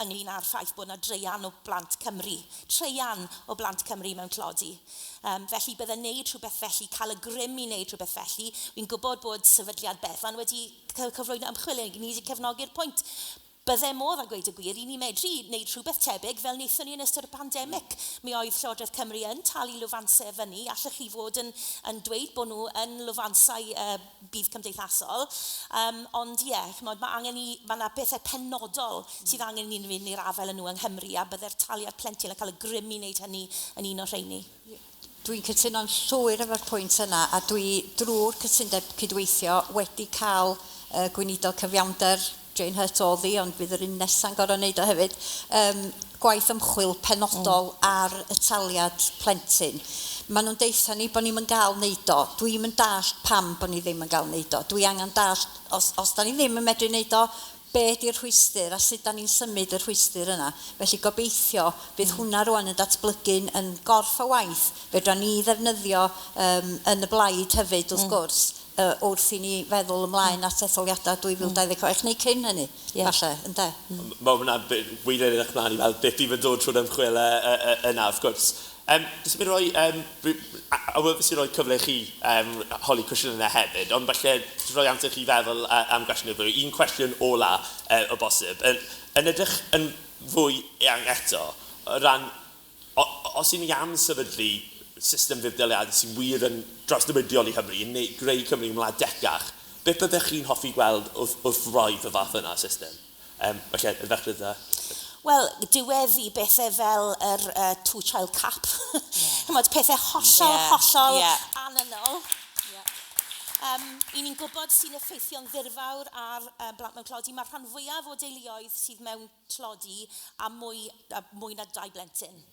ynglyn â'r ffaith bod yna dreian o blant Cymru, treian o blant Cymru mewn tlodi. Felly bydde wneud rhywbeth felly, cael y grym i wneud rhywbeth felly. Wi'n gwybod bod sefydliad Bevan wedi cyflwyno ymchwil, ni wedi cefnogi'r pwynt. Bydde modd a gweud y gwir i ni medru wneud rhywbeth tebyg fel wnaethon ni yn ystod y pandemig. Mi oedd Llywodraeth Cymru yn talu lwfansau fyny. Allech chi fod yn dweud bod nhw yn lwfansau budd cymdeithasol. Ond ie, chimod, mae angen i, mae yna bethau penodol sydd angen i ni fynd i'r afael â nhw yng Nghymru a bydde'r taliad plentyn a cael y grym i wneud hynny yn un o'r rheini. Dwi'n cytuno'n llwyr efo'r pwynt yna a dwi drwy'r cytundeb cydweithio wedi cael gweinidog cyfiawnder Jane Hutt oedd hi, ond bydd yr un nesa'n gorfod wneud o hefyd, gwaith ymchwil penodol ar y taliad plentyn. Maen nhw'n deutha ni bod ni'm yn gael wneud o. Dwi'm yn dallt pam bod ni ddim yn gael wneud o. Dwi angen dallt, os da ni ddim yn medru wneud o, be di'r rhwystr a sut da ni'n symud y rhwystr yna. Felly gobeithio bydd hwnna rwan yn datblygu'n yn gorff o waith. Fedra ni ddefnyddio yn y blaid hefyd wrth gwrs, wrth i ni feddwl ymlaen at etholiadau 2026 neu cyn hynny, falle, ynde? Mae hwnna wir yn edrych mlaen i weld beth bydd yn dod trwy'r ymchwil yna, wrth gwrs. Jyst yn mynd i roi, awyddus i roi cyfle i chi holi cwestiwn yna hefyd, ond falle jyst rhoi amser i chi feddwl am gwestiwn neu ddwy. Un cwestiwn ola o bosib. Yn edrych yn fwy eang eto, o ran, os y'n ni am sefydlu system fudd-daliadau sy'n wir yn drawsnewidiol i Nghymru, neu greu Cymru yn wlad decach, beth byddech chi'n hoffi gweld wrth wraidd y fath yna system? Felly, i ddechrau da. Wel, diweddu bethau fel yr two-child cap. Chimod, pethau hollol, hollol anynol. I ni'n gwybod sy'n effeithio'n ddirfawr ar blant mewn tlodi. Mae'r rhan fwyaf o deuluoedd sydd mewn tlodi a mwy na 2 blentyn.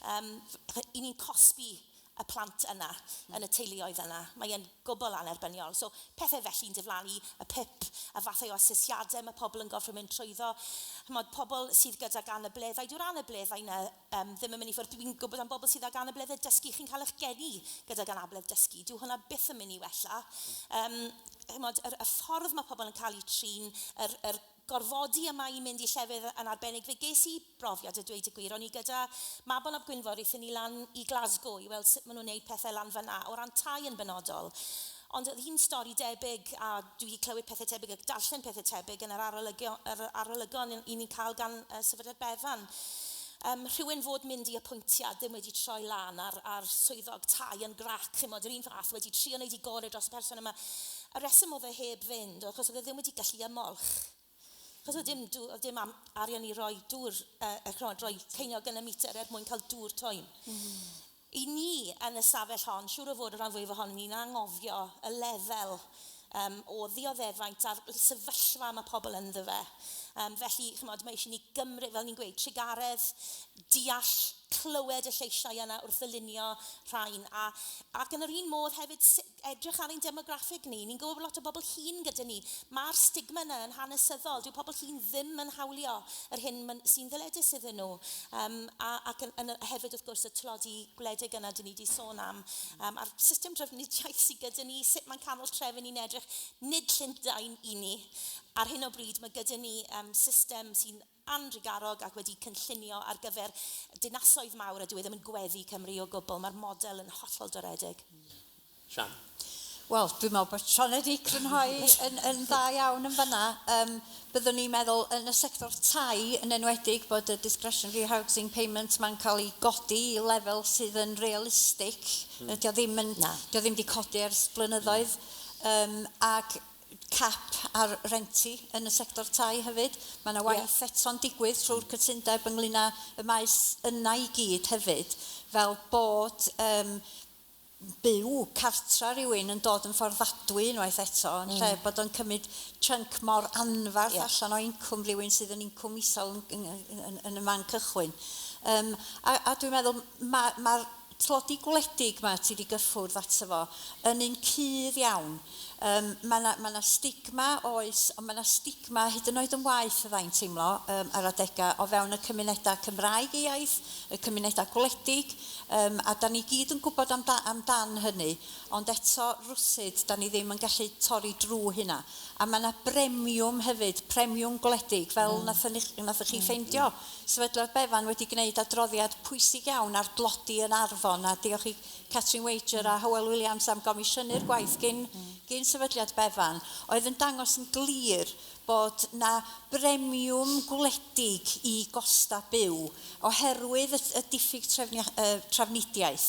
I ni'n cosbi y plant yna, yn y teuluoedd yna. Mae e'n gwbl annerbyniol. So, pethau felly'n diflannu, y PIP, y fathau o asesiadau mae pobl yn gorfod mynd trwyddo. Chimod, pobl sydd gydag anableddau, dyw'r anableddau yna ddim yn mynd i ffwrdd. Dwi'n gwybod am bobl sydd ag anableddau dysgu, chi'n cael eich geni gydag anabledd dysgu. Dyw hwnna byth yn mynd i wella. Chimod, y ffordd mae pobl yn cael eu trin, yr gorfodi yma i mynd i llefydd yn arbennig. Fe ges i brofiad a dweud y gwir, o'n i gyda Mabon ap Gwynfor, aethon ni lan i Glasgow i weld sut maen nhw'n gwneud pethau lan fan'na, o ran tai yn benodol. Ond oedd hi'n stori debyg, a dwi wedi clywed pethau tebyg ac darllen pethau tebyg yn yr arolygon i ni'n cael gan Sefydliad Bevan. Rhywun fod mynd i apwyntiad ddim wedi troi lan ar swyddog tai yn grac, chimod, yr un fath wedi trio wneud i gorau dros y person yma. Y reswm oedd e heb fynd, achos oedd e ddim wedi gallu ymolch. Achos oedd dim arian i roi dŵr, rhoi ceiniog yn y meter er mwyn cael dŵr twym. I ni yn y stafell hon, siŵr o fod y rhan fwyaf ohonon ni'n anghofio y lefel o ddioddefaint a'r sefyllfa mae pobl ynddo fe. Felly, chimod, mae eisiau ni gymryd, fel ni'n gweud, trugaredd, deall, clywed y lleisiau yna wrth ddylunio rhain. Ac yn yr un modd hefyd, edrych ar ein demograffig ni. Ni'n gwybod bod lot o bobl hŷn gyda ni. Mae'r stigma yna yn hanesyddol. Dyw pobl hŷn ddim yn hawlio yr hyn sy'n ddyledus iddyn nhw. Ac hefyd, wrth gwrs, y tlodi gwledig yna dyn ni wedi sôn am. A'r system drafnidiaeth sydd gyda ni, sut mae'n canol trefi ni'n edrych, nid Llundain i ni. Ar hyn o bryd mae gyda ni system sy'n andrugarog ac wedi cynllunio ar gyfer dinasoedd mawr a dyw e ddim yn gweddu Cymru o gwbl. Mae'r model yn hollol doredig. Sian? Wel, dwi'n meddwl bod Sioned wedi crynhoi yn, yn dda iawn yn fanna. Byddwn ni'n meddwl yn y sector tai yn enwedig bod y discretionary housing payment ma'n cael ei godi i lefel sydd yn realistig. Dio ddim yn, dio ddim wedi codi ers blynyddoedd. Ac cap ar renti yn y sector tai hefyd. Mae yna waith eto'n digwydd trwy'r cytundeb ynglyn â y maes yna i gyd hefyd, fel bod byw cartra rhywun yn dod yn fforddadwy unwaith eto, yn lle bod o'n cymryd chunk mor anferth allan o incwm rhywun sydd yn incwm isel yn y man cychwyn. A dwi'n meddwl mae'r tlodi gwledig ma ti wedi gyffwrdd ato fo yn un cudd iawn. Mae yna stigma oes, ond mae yna stigma hyd yn oed yn waeth fyddai'n teimlo ar adegau o fewn y cymunedau Cymraeg eu iaith, y cymunedau gwledig, a da ni gyd yn gwybod amdan hynny, ond eto rwsyd, da ni ddim yn gallu torri drwy hynna. A mae yna bremiwm hefyd, premiwm gwledig, fel nathoch chi ffeindio. Sefydliad Bevan wedi gwneud adroddiad pwysig iawn ar dlodi yn Arfon, a diolch i Catrin Wager a Hywel Williams am gomisiynu'r gwaith gyn Sefydliad Bevan, oedd yn dangos yn glir bod na bremiwm gwledig i gosta byw oherwydd y diffyg trafnidiaeth,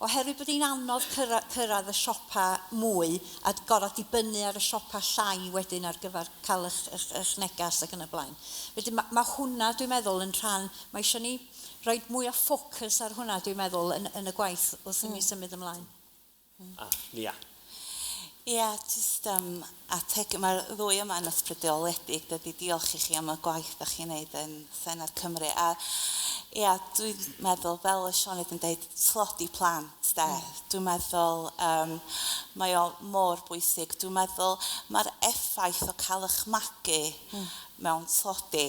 oherwydd bod hi'n anodd cyrraedd y siopa mwy a gorfod dibynnu ar y siopa llai wedyn ar gyfer cael eich negas ac yn y blaen. Felly mae hwnna, dwi'n meddwl, yn rhan, mae eisiau ni rhoi mwy o ffocws ar hwnna, dwi'n meddwl, yn y gwaith wrth i ni symud ymlaen. Nia. Ie, jyst ategu, mae'r ddwy yma yn ysbrydoledig, dydy, diolch i chi am y gwaith da chi'n neud yn Senedd Cymru. A ia, dwi'n meddwl, fel y Sioned yn dweud, tlodi plant, de. Dwi'n meddwl, mae o mor bwysig. Dwi'n meddwl, mae'r effaith o cael eich magu mewn tlodi,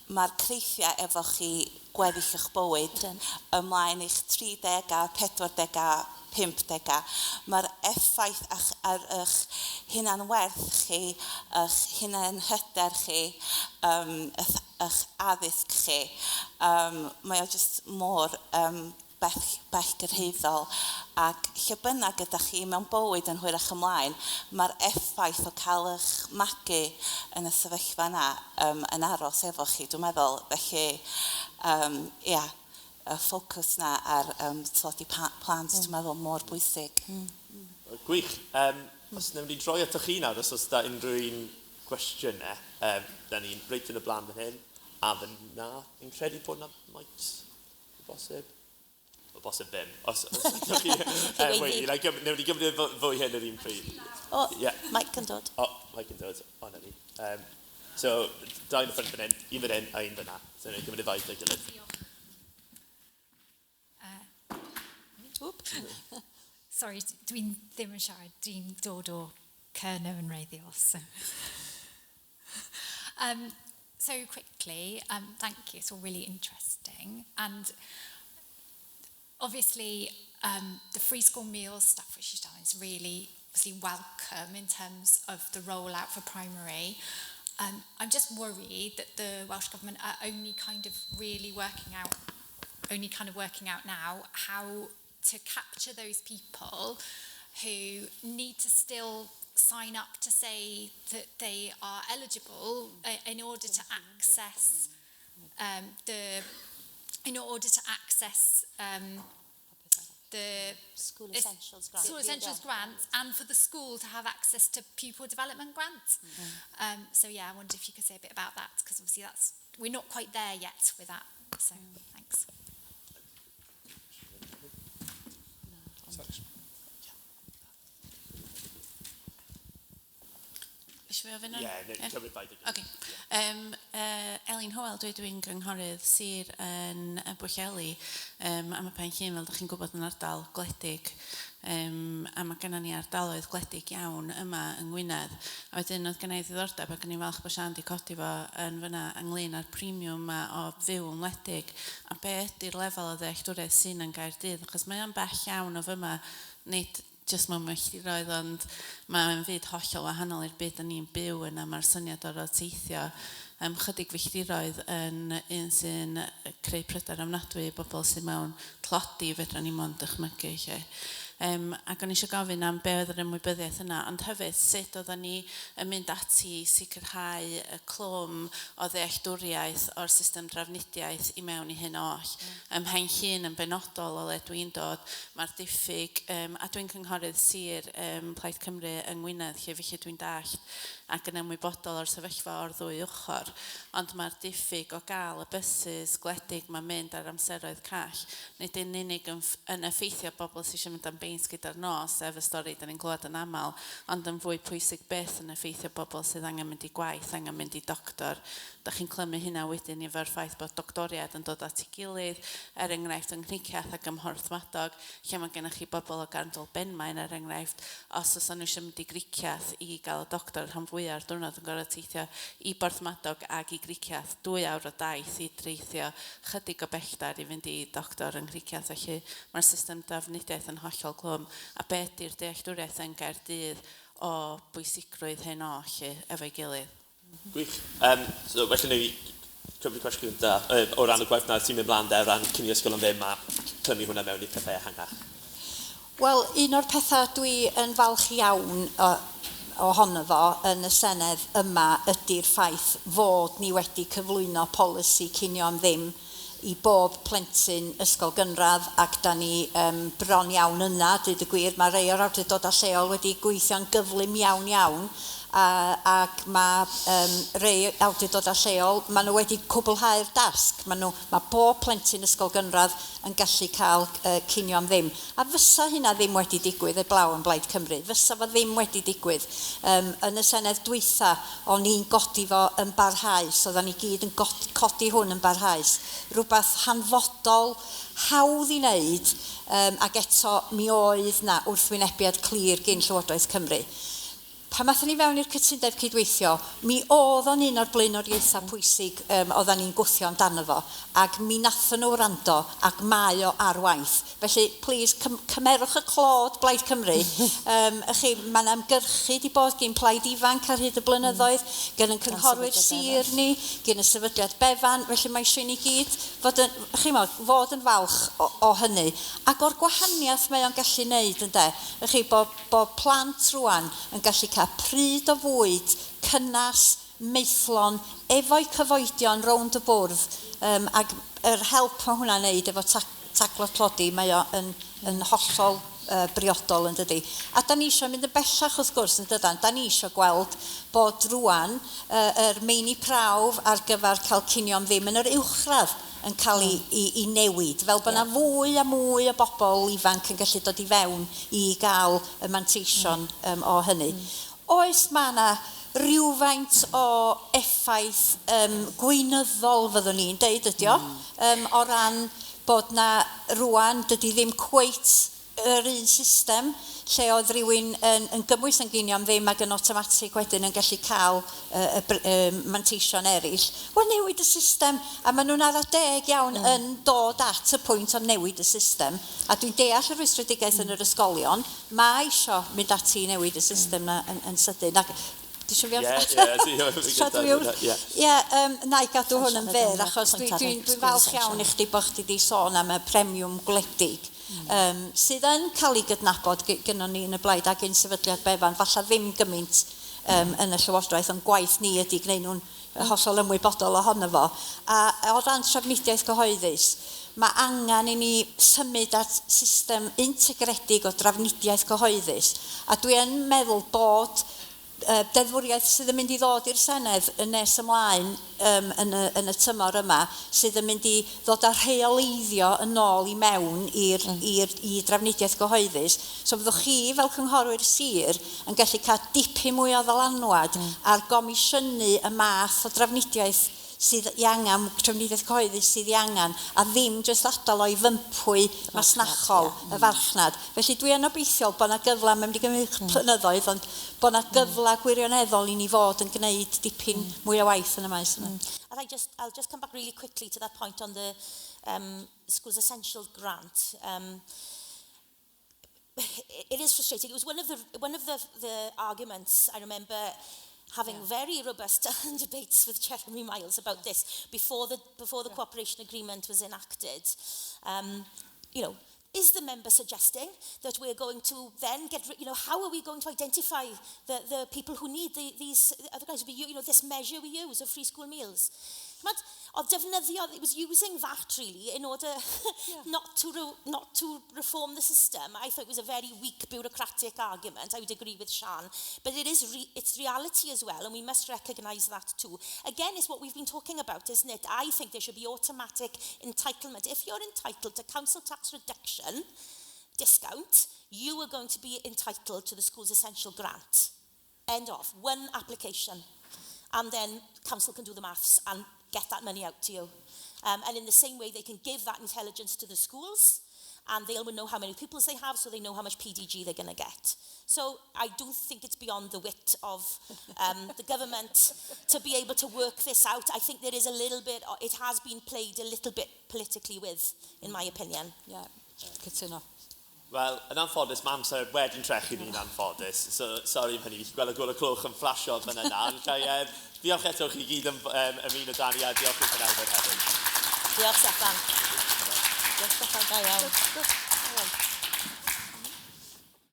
mae'r creithiau efo chi gweddill eich bywyd ymlaen eich 30 a 40 50. Mae'r effaith ar eich hunanwerth chi, eich hunanhyder chi, eich addysg chi, mae o jyst mor bellgyrhaeddol, ac lle bynnag ydych chi mewn bywyd yn hwyrach ymlaen, mae'r effaith o cael eich magu yn y sefyllfa yna yn aros efo chi, dwi'n meddwl. Felly, ia, y ffocws na ar tlodi plant, dwi'n meddwl, mor bwysig. Gwych. Os wnawn ni droi atoch chi nawr, os oes da unrhyw un gwestiynau, da ni'n reit yn y blaen fan hyn, a fan na, fi'n credu bod na mics, o bosib. O bosib ddim. Os ydych chi... Wnawn ni gymryd fwy hyn yr un pryd. O, mic yn dod. O, mic yn dod. O, na ni. So, dau yn y ffrynt fan hyn, un fan hyn a un fan na. So, wnawn ni gymryd y ddau gyda'i gilydd. Sorry, dwi'n ddim yn siarad, dwi'n dod o Kernow yn wreiddiol. So. So quickly, thank you, it's all really interesting. And obviously, the free school meals stuff which you've done is really obviously welcome in terms of the rollout for primary. I'm just worried that the Welsh Government are only kind of really working out, only kind of working out now how to capture those people who need to still sign up to say that they are eligible in order to access the School Essentials grant. School Essentials grants, and for the school to have access to pupil development grants. So yeah, I wonder if you could say a bit about that, because obviously that's, we're not quite there yet with that. So thanks. Eisiau fi ofyn Ie, neu cymryd bai dy Ocê. Elin Hywel, dwi'n gynghorydd sir yn Bwllheli, a mae Pen Llŷn, fel ydych chi'n gwybod, yn ardal gwledig, a mae gennym ni ardaloedd gwledig iawn yma yng Ngwynedd. A wedyn oedd gen i ddiddordeb, ac o'n i'n falch bod Sian wedi codi fo yn fyna ynglyn â'r premium yma o fyw yn wledig, a be ydy'r lefel o ddealltwriaeth sy'n yn Gaerdydd, achos mae o'n bell iawn o fyma, nid jyst mewn milltiroedd, ond mae'n fyd hollol wahanol i'r byd yn ni'n byw yn, a mae'r syniad o roteithio chydig filltiroedd yn un sy'n creu pryder ofnadwy i bobl sydd mewn tlodi, fedra ni mond dychmygu lle. Ac o'n i eisiau gofyn am be oedd yr ymwybyddiaeth yna, ond hefyd sut oedden ni yn mynd ati i sicrhau y clwm o ddealltwriaeth o'r system drafnidiaeth i mewn i hyn oll. Ym Mhen Llŷn yn benodol o le dwi'n dod, mae'r diffyg, a dwi'n cynghorydd sir Plaid Cymru yng Ngwynedd, lle felly dwi'n dallt ac yn ymwybodol o'r sefyllfa o'r ddwy ochr, ond mae'r diffyg o gael y buses gwledig mae'n mynd ar amseroedd call, nid yn unig yn effeithio bobl sydd eisiau mynd am beint gyda'r nos, sef y stori da ni'n glywed yn aml, ond yn fwy pwysig byth yn effeithio bobl sydd angen mynd i gwaith, angen mynd i doctor. Da chi'n clymu hynna wedyn efo'r ffaith bod doctoriad yn dod at ei gilydd, er enghraifft yng Nghricieth ac ym Mhorthmadog, lle mae gennych chi bobl o Garndolbenmaen, er enghraifft, os oes nhw eisiau mynd i Gricieth i gael y doctor, rhan fwyaf o'r diwrnod yn gorfod teithio i Borthmadog ac i Gricieth, 2 awr o daith i dreithio chydig o bellter i fynd i doctor yng Nghricieth. Felly mae'r system drafnidiaeth yn hollol glwm. A be ydy'r dealltwriaeth yn Gaerdydd o bwysigrwydd hyn oll efo'i gilydd? Gwych. So, felly ni cymryd cwestiwn gyntaf o ran y gwaith na sy'n mynd mlaen de, o ran cinio ysgol am ddim a clymu hwnna mewn i pethau ehangach. Wel, un o'r pethau dwi yn falch iawn ohono fo yn y Senedd yma ydy'r ffaith fod ni wedi cyflwyno polisi cinio am ddim i bob plentyn ysgol gynradd, ac da ni bron iawn yna, dweud y gwir. Mae rhai o'r awdurdodau lleol wedi gweithio'n gyflym iawn iawn, ac mae rhai awdurdodau lleol, maen nhw wedi cwblhau'r dasg. Mae bob plentyn ysgol gynradd yn gallu cael cinio am ddim. A fysa hynna ddim wedi digwydd heblaw yn Blaid Cymru. Fysa fo ddim wedi digwydd. Yn y Senedd dwytha, o'n i'n godi fo yn barhaus, oedden ni gyd yn codi hwn yn barhaus. Rhywbeth hanfodol, hawdd i wneud, ac eto mi oedd na wrthwynebiad clir gyn Llywodraeth Cymru. Pan aethon ni fewn i'r cytundeb cydweithio, mi oedd o'n un o'r blaenoriaethau pwysig oedden ni'n gwthio amdano fo, ac mi nathon nhw wrando, ac mae o ar waith. Felly, please, cymerwch y clod, Blaid Cymru. Chi, mae yna ymgyrchu di bod gyn Plaid Ifanc ar hyd y blynyddoedd, gan yn cynghorwyr sir ni, gan y sefydliad Bevan, felly mae eisiau ni gyd fod yn, chi mo, fod yn falch o hynny. Ac o'r gwahaniaeth mae o'n gallu neud, ynde? Chi, bod plant rwan yn gallu cael pryd o fwyd cynnas, maethlon, efo'i cyfoedion rownd y bwrdd, ac yr help mae hwnna'n neud efo taclo tlodi, mae o yn hollol briodol, yn dydi. A da ni eisiau mynd yn bellach wrth gwrs, yn dydan. Da ni eisiau gweld bod rwan yr meini prawf ar gyfer cael cinio am ddim yn yr uwchradd yn cael ei newid, fel bod yna fwy a mwy o bobl ifanc yn gallu dod i fewn i gael y manteision o hynny. Oes, mae yna rhywfaint o effaith gweinyddol, fyddwn ni'n deud ydi o, o ran bod na rwan dydy ddim cweit yr un system lle oedd rhywun yn gymwys yn ginio am ddim ac yn awtomatig wedyn yn gallu cael y manteision eraill. Wel, newid y system, a maen nhw'n ara deg iawn yn dod at y pwynt o newid y system. A dwi'n deall y rwystredigaeth yn yr ysgolion, mae isio mynd ati i newid y system na yn sydyn. Ac Di eisiau fi Ie, na i gadw hwn yn fyr, achos dwi'n falch iawn i chdi bod chdi di sôn am y premiwm gwledig, sydd yn cael ei gydnabod gynnon ni yn y blaid ac yn sefydliad Bevan, falle ddim gymaint yn y Llywodraeth, ond gwaith ni ydy gwneud nhw'n hollol ymwybodol ohono fo. A o ran trafnidiaeth gyhoeddus, mae angen i ni symud at system integredig o drafnidiaeth gyhoeddus. A dwi yn meddwl bod deddfwriaeth sydd yn mynd i ddod i'r Senedd yn nes ymlaen yn y tymor yma, sydd yn mynd i ddod â rheoleiddio yn ôl i mewn i drafnidiaeth gyhoeddus. So fyddwch chi fel cynghorwyr sir yn gallu cael dipyn mwy o ddylanwad ar gomisiynu y math o drafnidiaeth sydd i angen, trafnidiaeth cyhoeddus sydd i angen, a ddim jyst adael o'i fympwy masnachol y farchnad. Felly dwi yn obeithiol bod yna gyfle, mae'n mynd i gymryd blynyddoedd, ond bod yna gyfle gwirioneddol i ni fod yn gwneud dipyn mwy o waith yn y maes yna. And I'll just come back really quickly to that point on the Schools Essential Grant. It is frustrating. It was one of the arguments I remember having very robust debates with Jeremy Miles about this before the cooperation agreement was enacted. You know, Is the member suggesting that we're going to then get, you know, how are we going to identify the, the people who need the, these other guys? You know, this measure we use of free school meals. Chimod, oedd defnyddio, it was using that really in order yeah. not, to re, not to reform the system. I thought it was a very weak bureaucratic argument. I would agree with Sian. But it is re, it's reality as well, and we must recognise that too. Again, it's what we've been talking about, isn't it? I think there should be automatic entitlement. If you're entitled to council tax reduction, discount, you are going to be entitled to the school's essential grant. End of. One application. And then council can do the maths and get that money out to you. Um, and in the same way, they can give that intelligence to the schools and they'll know how many pupils they have, so they know how much PDG they're going to get. So I don't think it's beyond the wit of um, the government to be able to work this out. I think there is a little bit, it has been played a little bit politically with, in my opinion. Yeah, cytuno. Wel, yn anffodus, mae amser wedi'n trechu ni'n anffodus. So, sorry am hynny, fi'n gweld y gweld y cloch yn flasio fan yna. Ond um, diolch eto chi gyd yn um, ymuno 'da ni a diolch i'r panelwyr hefyd. Diolch, Steffan. Diolch, Steffan, da iawn. Good, good.